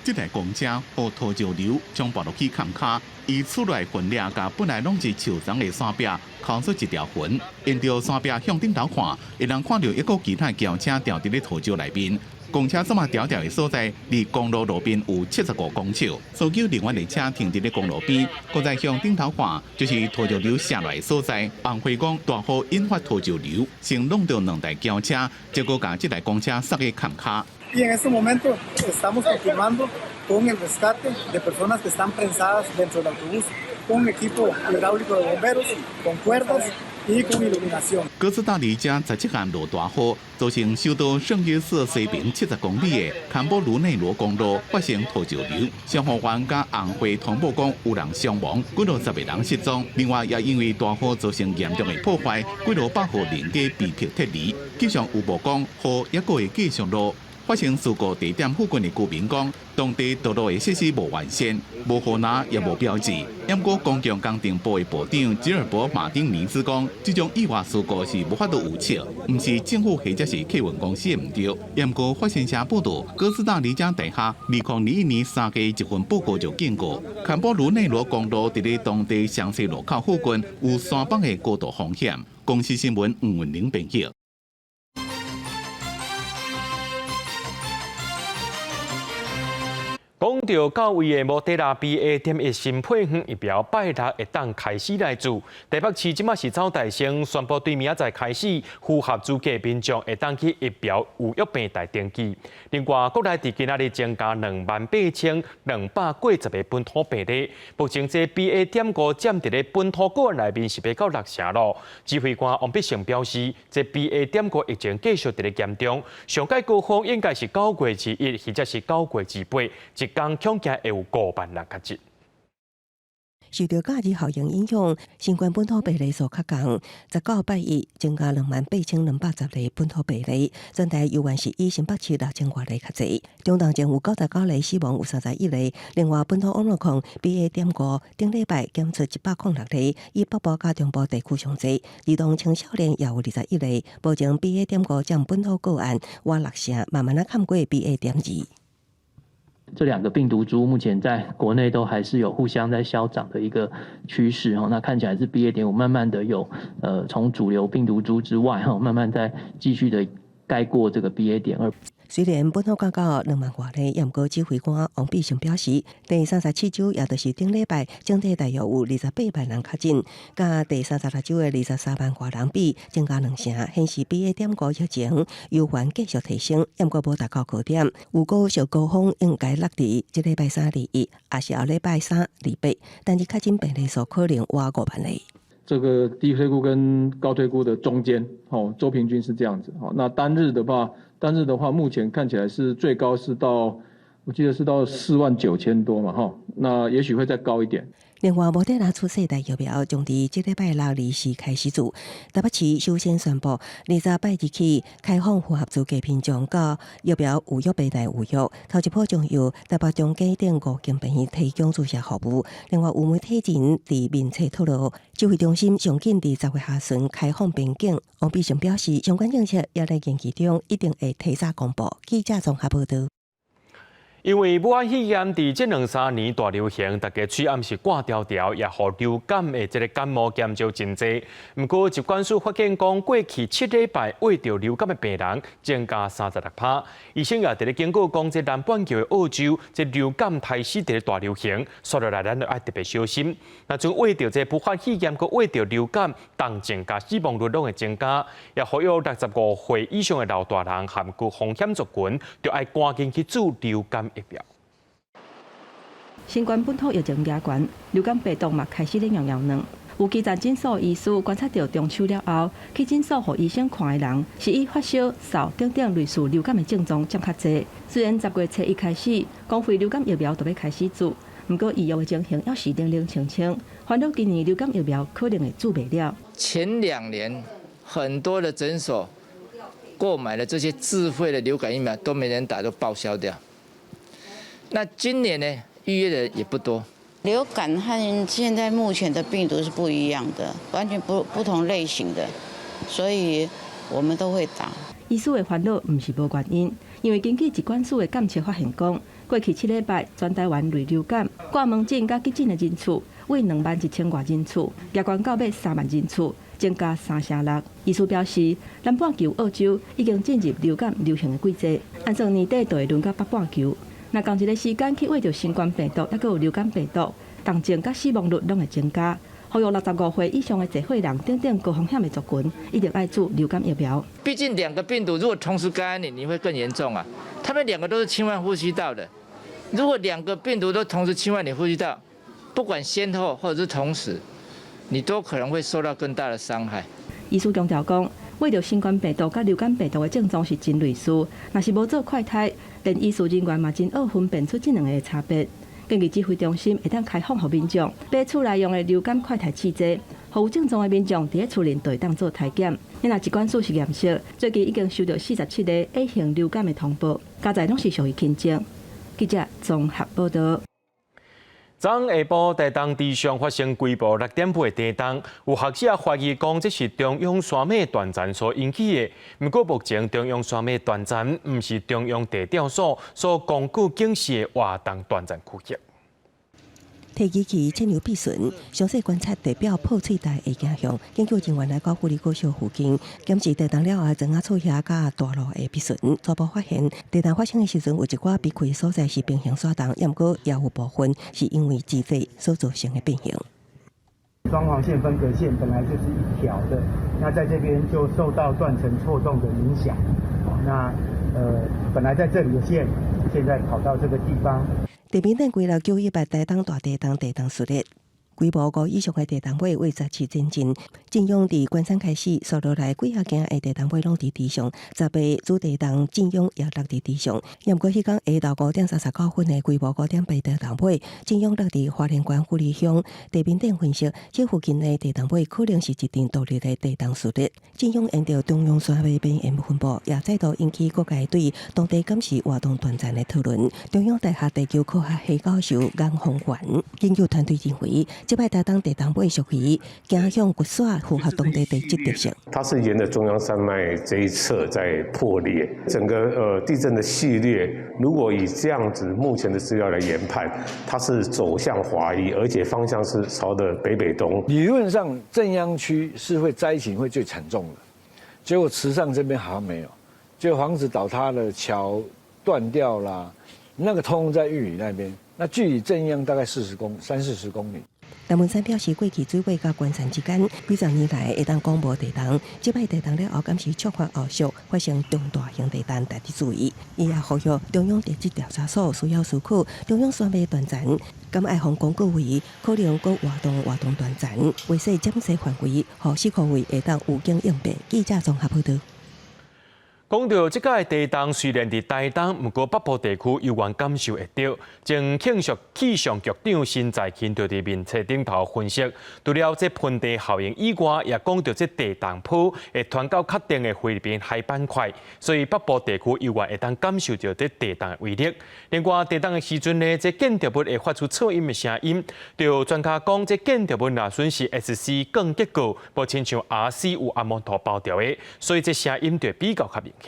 這台公車予土石流將跋落去崁跤，伊厝內雲掠共本來攏是樹叢的山壁，剾出一條痕。沿著山壁向頂頭看，會當看著一個其他轎車牢佇咧土石內面。公車這麼牢牢的所在，離公路路邊有75公尺。搜救人員的車停佇咧公路邊，閣再向頂頭看，就是土石流瀉落來的所在。洪輝講，大雨引發土石流，先弄著兩台轎車，結果共這台公車塞去崁跤。 Y en este momento estamos continuando con el rescate de personas que están prensadas dentro del autobús con equipo hidráulico de bomberos, con cuerdas y con iluminación。哥斯達黎加17號落大雨，造成首都聖約瑟西邊70公里的坎波盧內羅公路發生土石流，消防員佮紅會通報講有人傷亡，幾落十个人失蹤。另外，也因為大雨造成嚴重的破壞，幾落百戶人家被迫撤離。氣象預報講，雨猶閣會繼續落。發生事故地點附近的居民講，當地道路的設施無完善，無護欄也無標誌。毋過公共工程部的部長吉爾伯馬丁尼斯講，這種意外事故是無法度預測，毋是政府或者是客運公司的毋對。毋過法新社報道，哥斯達黎加大學2021年3月一份報告就警告，坎波盧內羅公路佇咧當地詳細路口附近有山崩的高度風險。公視新聞吳文玲編譯。講著到位的莫德納 BA.1新配方疫苗，拜六會當開始來注。台北市這馬是走台先宣布，對明仔載開始，符合資格民眾會當去疫苗預約平台登記。另外，國內佇今仔日增加28,290個本土病例，目前這 BA.5佔佇咧本土個案內面是欲到六成囉。指揮官王必勝表示，這 BA.5疫情繼續佇咧嚴重，上蓋高峰應該是9月21，或者是9月28，一工恐驚會有5萬人確診。受著假日效應影響，新冠本土病例數較降。19拜一增加28,210例本土病例，全台猶原是以新北市6000外例較濟。中當前有99例死亡，有31例。另外，本土奧密克戎 BA.5頂禮拜檢出106例，以北部佮中部地區上濟。兒童青少年也有21例。目前 BA.5佔本土個案倚六成，慢慢仔冚過 BA.2。這兩個病毒株目前在國內都還是有互相在消長的一個趨勢哈，那看起來是 BA.5 慢慢的有，從主流病毒株之外哈，慢慢在繼續的蓋過這個 BA.2。雖然本土降到2萬外例，也毋過指揮官王必勝表示，第37週，也就是頂禮拜，整體大約有28萬人確診，佮第36週的23萬外人比，增加兩成，顯示 BA.5疫情猶原繼續提升，毋過無達到高點。預估上高峰應該落佇這禮拜三21，抑是後禮拜三28，單日確診病例數可能倚5萬例。這個低推估跟高推估的中間，哦，週平均是這樣子，哦，那單日的話，單日的話，目前看起來是最高是到，我記得是到4萬9千多嘛，哈，那也許會再高一點。另外，莫德納次世代疫苗將佇這禮拜六24開始注。台北市首先宣布，20拜日起開放符合資格民眾到疫苗預約平台預約。頭一波將由台北中間等五間病院提供注射服務。另外，有媒體人佇面冊透露，指揮中心上緊佇10月下旬開放邊境。王必勝表示，相關政策也佇研究中，一定會提早公布。記者綜合報導。因為武漢肺炎佇這兩三年大流行，大家喙罨是掛牢牢，也予流感的這个感冒減少真濟。毋過疾管署發現講，過去7禮拜罹著流感的病人增加36%。醫生也佇咧警告講，這南半球的澳洲，這流感開始佇咧大流行，所以來咱著愛特別小心。若陣罹著這武漢肺炎，閣罹著流感，重症佮死亡率攏會增加。也呼籲65歲以上的老大人含高風險族群，著愛趕緊去注流感疫苗。新冠本土疫情加懸，流感病毒嘛開始咧搖搖軟。有基層診所醫師觀察著中秋了後，去診所予醫生看的人，是以發燒、嗽等等類似流感的症狀佔較濟。雖然10月初一開始，公費流感疫苗就欲開始注，毋過預約的情形猶是冷冷清清，煩惱今年流感疫苗可能會注袂了。前2年很多的診所購買的這些自費的流感疫苗都沒人打，都報銷掉。那今年呢，預約的也不多。流感和現在目前的病毒是不一樣的，完全不同類型的，所以我們都會打。醫師的煩惱毋是無原因，因為根據疾管署的監測發現講，過去7禮拜全台灣類流感掛門診佮急診的人次，為21,000外人次，加懸到欲3萬人次，增加3成6。醫師表示，南半球澳洲已經進入流感流行的季節，按算年底就會輪到北半球。若仝一个時間去罹著新冠病毒，猶閣有流感病毒，重症佮死亡率攏會增加。呼籲65歲以上的濟歲人等等高風險的族群，一定愛注流感疫苗。畢竟兩個病毒如果同時感染你，你會更嚴重啊。他們兩個都是侵犯呼吸道的，如果兩個病毒都同時侵犯你呼吸道，不管先後或者是同時，你都可能會受到更大的傷害。醫師強調講，罹著新冠病毒佮流感病毒的症狀是真類似，若是無做快篩，連醫事人員嘛真學分辨出這兩个的差別。建議指揮中心會當開放予民眾買厝內用的流感快篩試劑，予有症狀的民眾佇咧厝內就會當做篩檢。若疾管署實驗室最近已經收到47个 A 型流感的通報，加在攏是屬於輕症。記者綜合報導。昨下晡台東池上發生規模6.8地動，有學者懷疑講這是中央山脈斷層所引起的。毋過目前中央山脈斷層毋是中央地調所所公告警示的活動斷層區域。提機器切牛閉唇，詳細觀察地表破碎帶的景象。研究人員來到富里國小附近，檢視地動了後，莊仔厝遐佮大路的破損，初步發現地動發生的時陣，有一寡被開所在是平行徙動，毋過也有部分是因為積水所造成的變形。雙黃線分隔線本來就是一條的，那在這邊就受到斷層錯動的影響。那本來在這裡的線，現在跑到這個地方。地面頂幾落918台東大地動地動序列，規模五以上的地動尾為十市前進，震央佇關山開始，紲落來幾仔件的地動尾攏佇地上，十个主地動震央也落佇地上。毋過彼工下晝5點39分的規模5.8地動尾，震央落佇花蓮縣富里鄉。地面頂分析，這附近的地動尾可能是一陣獨立的地動序列。震央沿著中央山脈邊緣分布，也再度引起各界對當地敢是活動斷層的討論。中央大學地球科學系教授顏宏源研究團隊認為，這擺台東地動尾屬於走向骨徙，符合當地地質特性。它是沿着中央山脈這一側在破裂，整個地震的序列，如果以這樣子目前的資料來研判，它是走向滑移，而且方向是朝着北北東。理論上震央區是會災情會最慘重的，結果池上這邊好像沒有，就房子倒塌了，橋斷掉啦，那個通在玉里那邊，那距離震央大概三四十公里。陳文山表示，過去水尾佮關山之間幾十年來會當講無地動，這擺地動了後，敢是觸發後續發生中大型地動，值得注意。伊也呼籲中央地質調查所需要思考中央山脈斷層，敢愛予公告為可能閣活動斷層，為說減細範圍，予四箍位會當有警應變。記者綜合報導。講著這擺地動雖然佇台東，毋過北部地區猶原感受會著。前氣象局長辛在勤就佇面冊頂頭分析，除了這盆地效應以外，也講著這地動波會傳到確定的菲律賓海板塊，所以北部地區猶原會當感受著這地動的威力。另外，地動的時陣呢，這建築物會發出噪音的聲音。就專家講，這建築物若算是 SC 鋼結構，無親像 RC 有紅毛土包著的，所以這聲音就比較較明顯。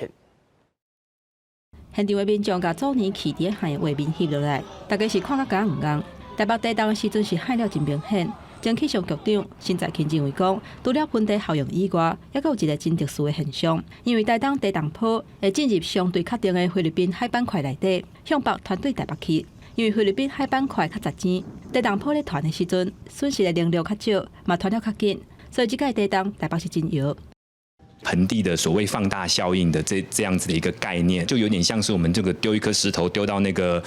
現場的民眾共早年劾佇海的畫面翕落來，大家是看甲敢毋仝。台北地動的時陣是骇了真明顯。前氣象局長辛在勤認為講，除了盆地效應以外，猶閣有一个真特殊的現象，因為台東地動波會進入相對較定的菲律賓海板塊內底，向北傳對台北去。因為菲律賓海板塊較雜尖，地動波咧傳的時陣，損失的能量較少，嘛傳了較緊，所以這擺地動台北是真搖。盆地的所謂放大效應的這樣子的一個概念，就有點像是我們這個丟一顆石頭丟到那個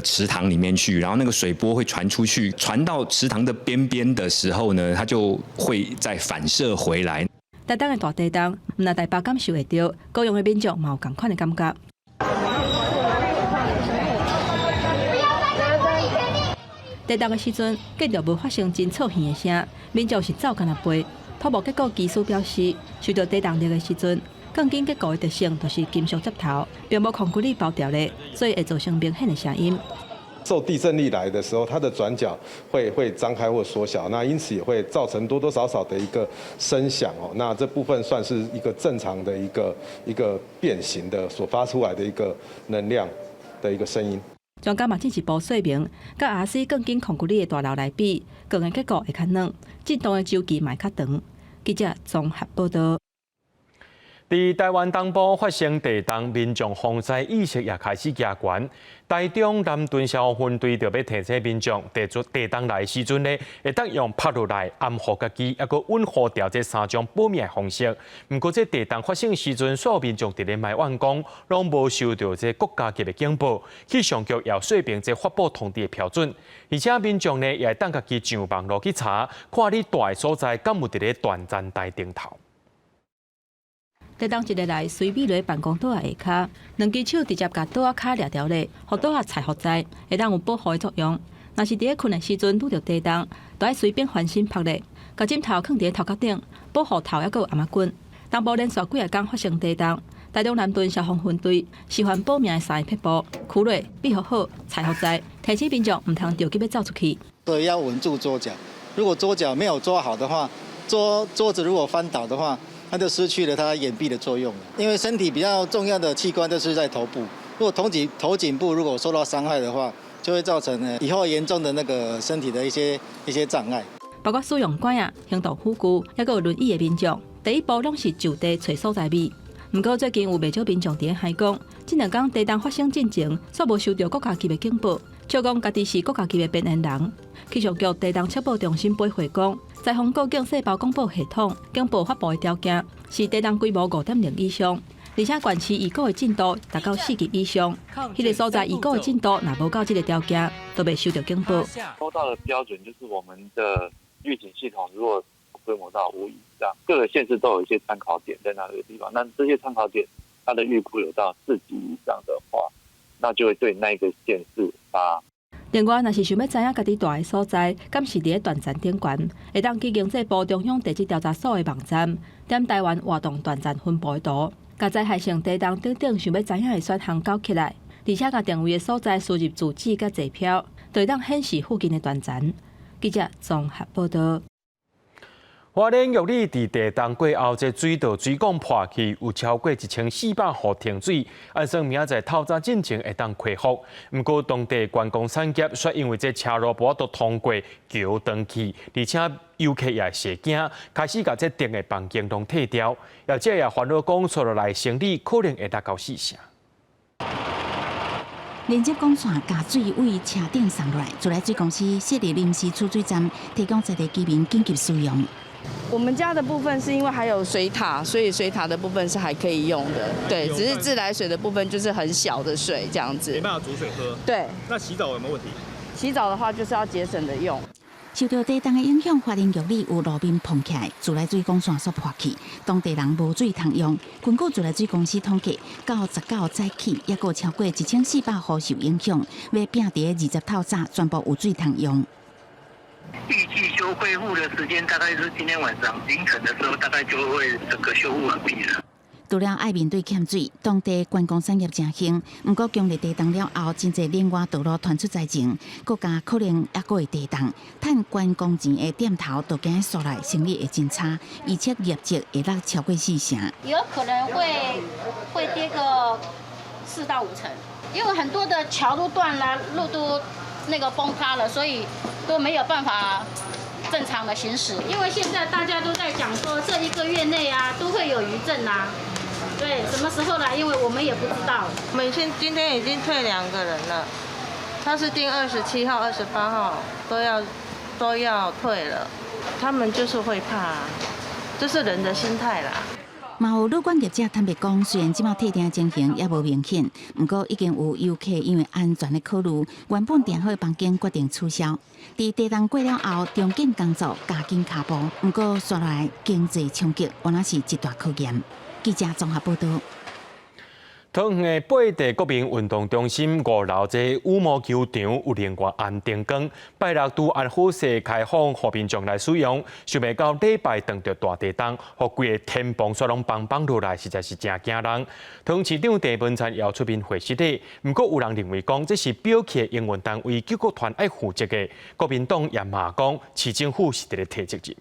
池塘裡面去，然後那個水波會傳出去，傳到池塘的邊邊的時候呢，它就會再反射回來。台東的大地動，毋但台北感受會著，高雄的民眾嘛有仝款的感覺。地動的時陣，建築物發生真噪耳的聲，民眾是走敢若飛。土木結構技師表示，受著地動力的時陣，鋼筋結構的特性就是金屬接頭，並無礦骨力包掉咧，所以會造成明顯的聲音。受地震力來的時候，它的轉角會張開或縮小，那因此也會造成多多少少的一個聲響哦。那這部分算是一個正常的一個變形的所發出來的一個能量的一個聲音。專家嘛進一步說明，佮 RC 鋼筋礦骨力的大樓來比，鋼的結構會較軟，震動的週期嘛會較長。記者綜合報導。佇台灣東部發生地動，民眾防災意識也開始加懸。台中南屯消防分隊就欲提醒民眾，地動來的時陣呢，會當用拍落來安撫家己，猶閣穩護牢這三種保命方式。毋過，這地動發生時陣，所有民眾佇咧埋怨講，攏無收著這國家級的警報，氣象局也說明這發布通知的標準，而且民眾呢也會當家己上網路去查，看你蹛的所在敢有佇咧斷層帶頂頭。地動一下來，隨美佇辦公桌仔下跤，兩支手直接共桌仔跤掠牢咧，予桌仔踩予在，會當有保護的作用。若是佇咧睏的時陣拄著地動，就愛隨便翻身趴咧，共枕頭囥佇咧頭殼頂，保護頭猶閣有頷仔棍。東部連續幾仔工發生地動，台中南屯消防分隊示範保命的三个撇步：跍落、庇護好、踩予在，提醒民眾毋通著急欲走出去。對，要穩住桌腳。如果桌腳沒有抓好的話，桌子如果翻倒的話，它就失去了它掩蔽的作用。因為身體比較重要的器官都是在頭部，如果頭頸部如果受到傷害的話，就會造成以後嚴重的那個身體的一些障礙。包括使用拐仔、行動輔具，猶閣有輪椅的民眾，第一步攏是就地揣所在避。毋過最近有袂少民眾佇咧哀講，這兩工地動發生進前，煞無收著國家級的警報，笑講家己是國家級的邊緣人。氣象局地動測報中心回會講，災防告警細胞廣播系統警報發布的條件是地動規模5.0以上，而且縣市預估的震度達到4級以上。彼个所在預估的震度若無到這个條件，都袂收著警報。收到的標準就是我們的預警系統，如果規模到5以上，各個縣市都有一些參考點在那個地方。那這些參考點，它的預估有到4級以上的話，那就會對那個縣市發。另外，若是想欲知影家己蹛的所在，敢是佇咧斷層頂懸，會當去經濟部中央地質調查所的網站，點台灣活動斷層分布的圖，共災害性地動等等想欲知影的選項勾起來，而且共定位的所在輸入住址佮坐標，就會當顯示附近的斷層。記者綜合報導。花蓮玉里佇地動過後，這水道水管破去，有超過1400戶停水，按算明仔載透早進前會當恢復。毋過當地觀光產業卻因為這車路無法度通過橋斷去，而且遊客也會驚，開始共這訂的房間攏退掉，業者也煩惱講，紲落來生意可能會達到四成。連接管線共水對車頂送落來，自來水公司設立臨時儲水站，提供在地居民緊急使用。我們家的部分是因為還有水塔，所以水塔的部分是還可以用的。對，只是自來水的部分就是很小的水這樣子。沒辦法煮水喝。對。那洗澡有沒有問題？洗澡的話就是要節省的用。受著地動的影響，花蓮玉里有路面膨起來，自來水管線煞破去，當地人無水通用。根據自來水公司統計，到19早起，猶閣超過1400戶受影響，欲拼佇20透早全部有水通用。預計修恢復的時間大概是今天晚上凌晨的時候，大概就會整個修復完畢了。除了愛面對欠水，當地觀光產業誠興。毋過強烈地動了後，真濟連外道路傳出災情，國家可能猶閣會地動，趁觀光錢的店頭都驚煞來，生意會真差，預測業績會落超過四成。有可能會跌個4到5層，因為很多的橋都斷了，路都那個崩塌了，所以都沒有辦法正常的行駛。因為現在大家都在講說，這一個月內啊都會有餘震啊，對，什麼時候來？因為我們也不知道。我們今天已經退兩個人了，他是訂27號、28號都要退了，他們就是會怕，這是人的心態啦。嘛有旅館業者坦白講，雖然這馬退訂情形猶無明顯，毋過已經有遊客因為安全的考慮，原本訂好的房間決定取消。佇地動過了後，重建工作加緊跤步，毋過紲落來經濟衝擊，原來是一大考驗。記者綜合報導。桃園的八德國民運動中心五樓這羽毛球場有另外暗燈光，拜六拄按好勢開放，予民眾來使用，想袂到禮拜碰著大地動，予規个天棚煞攏崩崩落來，實在是誠驚人。桃園市長鄭文燦也出面回釋的，毋過有人認為講這是表起營運單位救國團愛負責的，國民黨也罵講市政府是佇咧推責任。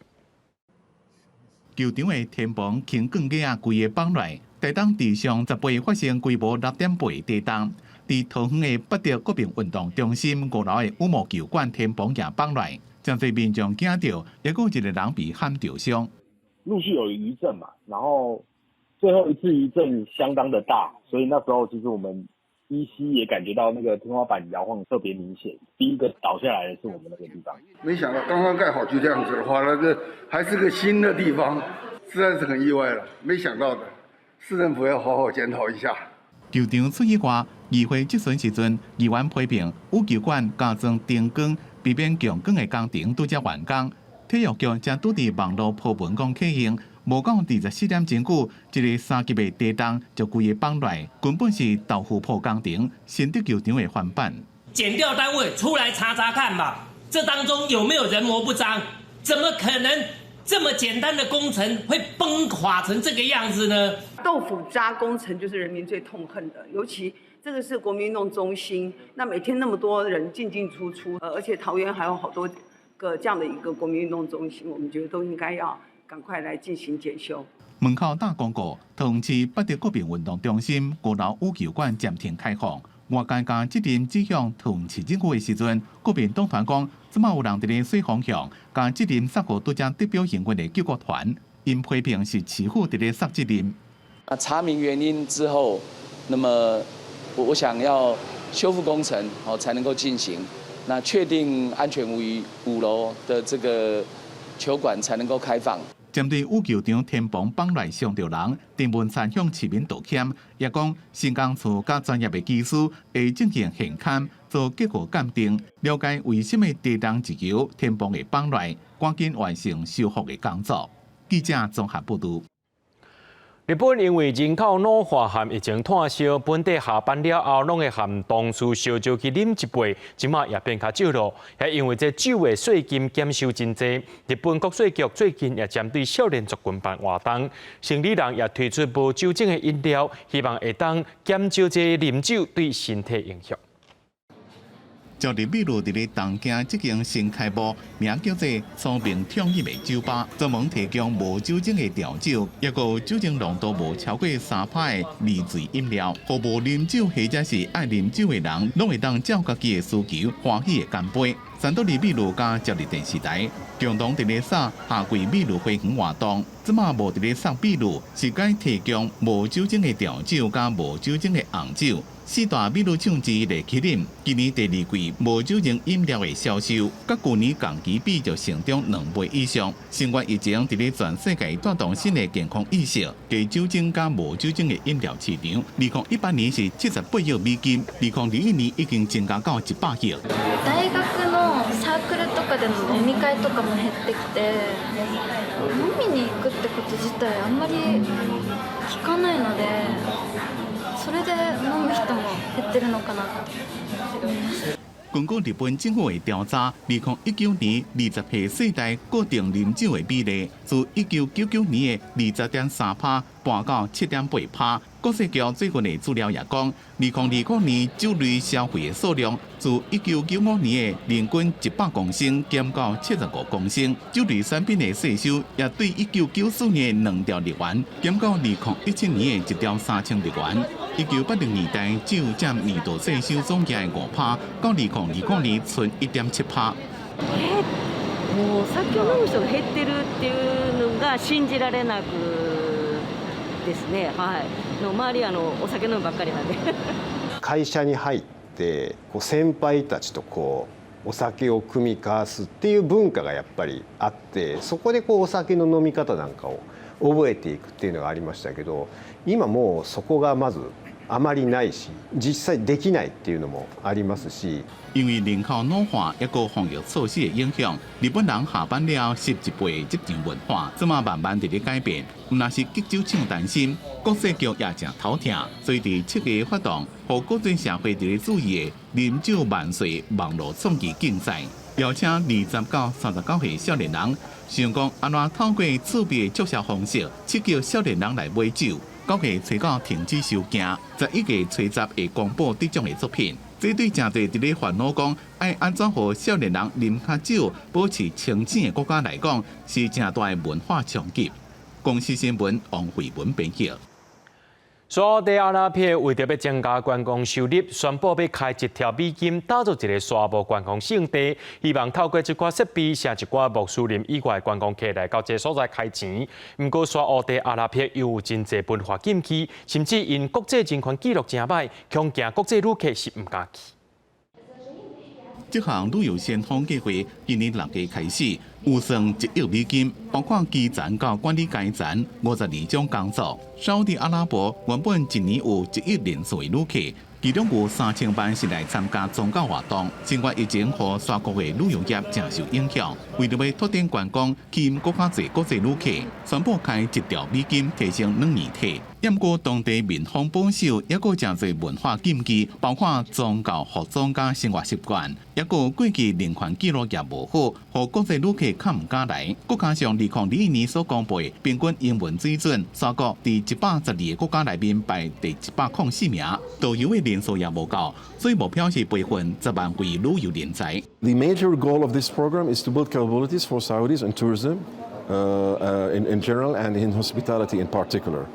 球場的天棚輕鋼架規个崩落。台東地上十八發生規模6.8地動，佇桃園的八德國民運動中心五樓的羽毛球館天棚也崩落，誠濟民眾驚著，抑閣有一個人被撼著傷。陸續有餘震嘛，然後最後一次餘震相當的大，所以那時候其實我們依稀也感覺到那個天花板搖晃特別明顯。第一個倒下來的是我們那個地方。沒想到剛剛蓋好就這樣子的話，那個還是個新的地方，實在是很意外了，沒想到的。市政府要好好檢討一下。球場出意外，議會質詢時陣，議員批評羽球館加裝燈光，避免強光的工程拄才完工。體育局才拄佇網路鋪文講啟用，無到24點鐘久，一个3級的地動就規个崩落，根本是豆腐泡工程，新竹球場的翻版。檢調單位出來查查看嘛，這當中有沒有人謀不臧？怎麼可能這麼簡單的工程會崩垮成這個樣子呢？豆腐渣工程就是人民最痛恨的，尤其這個是國民運動中心，那每天那麼多人進進出出，而且桃園還有好多個這樣的一個國民運動中心，我們覺得都應該要趕快來進行檢修。門口打廣告，桃園市八德國民運動中心五樓羽球館暫停開放。外界共責任指向桃園市政府的時陣，國民黨團講，這馬有人佇咧洗風向，共責任捒予拄才得標營運的救國團，𪜶批評是市府佇咧捒責任。啊，查明原因之後，那麼我想要修復工程，哦，才能夠進行。那確定安全無虞，五樓的這個球館才能夠開放。針對羽球場天棚崩落傷著人，鄭文燦向市民道歉，也講新工處佮專業的技師會進行現勘做結果鑑定，了解為什麼地動一搖天棚會崩落，趕緊完成修復的工作。記者綜合報導。日本因為人口老化和疫情炭燒，本地下班了後，攏會和同事相招去啉一杯，這馬也變較少囉。還因為這酒的稅金減收真濟，日本國稅局最近也針對少年族群辦活動，生理人也推出無酒精的飲料，希望會當減少這啉酒對身體影響。朝日美祿佇咧東京這間新開幕，名叫做聰明暢飲的酒吧，專門提供無酒精的調酒，抑閣有酒精濃度無超過3%的利醉飲料，予無啉酒或者是愛啉酒的人，攏會當照家己的需求歡喜的乾杯。三多利美祿佮朝日電視台共同佇咧送夏季美祿花園活動，這馬無佇咧送美祿，是改提供無酒精的調酒佮無酒精的紅酒。四大美祿廠之一的麒麟，今年第二季無酒精飲料的銷售，佮舊年同期比就成長2倍以上。新冠疫情佇咧全世界帶動新的健康意識，低酒精佮無酒精的飲料市場，2018年是78億美金，2021年已經增加到100億。大學のサークルとかでの飲み會とかも減ってきて、飲みに行くってこと自體あんまり聞かないので、それで飲む人も減ってるのかなって思います。根據日本政府的調查，2019年20歲世代固定啉酒的比例，自1999年的20.3%跋到7.8%。國稅局最近的資料也講，2025年酒類消費的數量，自1995年的人均100公升減到75公升。酒類產品的稅收也對1994年2兆日元，減到2017年的1兆3千日元。1980年代酒佔年度稅收總額5%，到2025年賰1.7%。え、もう酒を飲む人が減ってるっていうのが信じられなくですね。はい。の周りお酒飲むばっかりなんで。会社に入ってこう先輩たちとこうお酒を酌み交わすっていう文化がやっぱりあって、そこでこうお酒の飲み方なんかを覚えていくっていうのがありましたけど、今もうそこがまずあまりないし、実際できないっていうのもありますし。因為人口老化，抑閣防疫措施的影響，日本人下班了後飲一杯職場文化，這馬慢慢佇咧改變。毋但是基酒廠擔心，國稅局也誠頭疼，所以佇7月發動，予國際社會佇咧注意的啉酒萬歲網路創意競賽，邀請20到39歲少年人，想講按怎透過趣味的促銷方式，刺激少年人來買酒。9月初九停止收件，11月初十會公布得獎的作品。這對誠濟佇咧煩惱講，愛按怎予少年人啉較少，保持清醒的國家來講，是誠大的文化衝擊。公視新聞王慧文編輯。沙特阿拉伯為著欲增加觀光收入，宣布欲開一兆美金，打造一个沙漠觀光勝地，希望透過這寡設備，吸一寡穆斯林以外的觀光客來到這个所在開錢。毋過沙特阿拉伯又有真濟文化禁忌，甚至𪜶國際人權紀錄誠䆀，恐驚國際旅客是毋敢去。這項旅遊先鋒計劃今年6月開始，預算1億美金，包括基層到管理階層52種工作。沙特阿拉伯原本一年有1億人次的旅客，其中有3000萬是來參加宗教活動。新冠疫情予沙國的旅遊業誠受影響，為著欲拓展觀光，吸引閣較濟國際旅客，宣布開1兆美金提升軟硬體。毋過當地民風保守，抑閣誠濟文化禁忌，包括宗教、服裝佮生活習慣，抑閣過去人權紀錄也無好，予國際旅客較毋敢來。閣加上2021年所公布的平均英文水準，沙國佇112個國家內面排第104名，導遊的人數也無夠，所以目標是培訓10萬位旅遊人才。 The major goal of this program is to build capabilities for Saudis in tourism, in general and in hospitality in particular.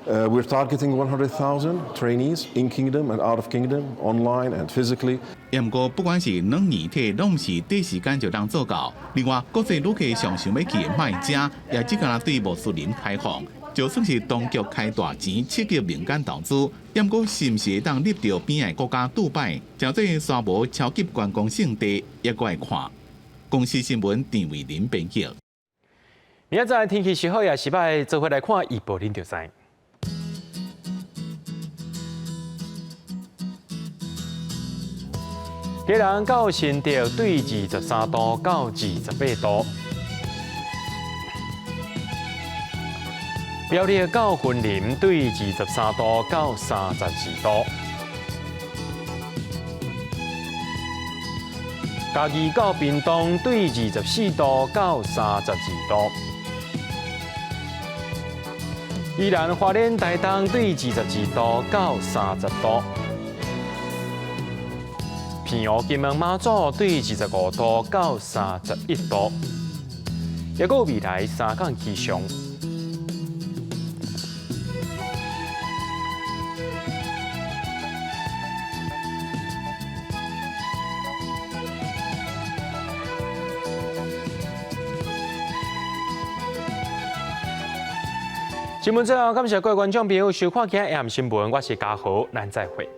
We're targeting 100,000 trainees in kingdom and out of kingdom, online and physically. 毋過，不管是軟硬體，攏毋是短時間就通做到。另外，國際旅客上想欲去的麥加，也只敢若對穆斯林開放。就算是當局開大錢刺激民間投資，毋過是毋是會當入著邊仔國家杜拜，成做沙漠超級觀光勝地，猶閣愛看。公視新聞陳慧琳編輯。明仔載天氣是好抑是䆀，做伙來看預報，恁就知。基隆到新竹對23度到28度，苗栗到雲林對23度到32度，嘉義到屏東對24度到32度，宜蘭花蓮台東對22度到30度。澎湖金門馬祖對25度到31度，抑閣有未來三工氣象。新聞最後，感謝各位觀眾朋友收看今日 AM 新聞，我是嘉豪，咱再會。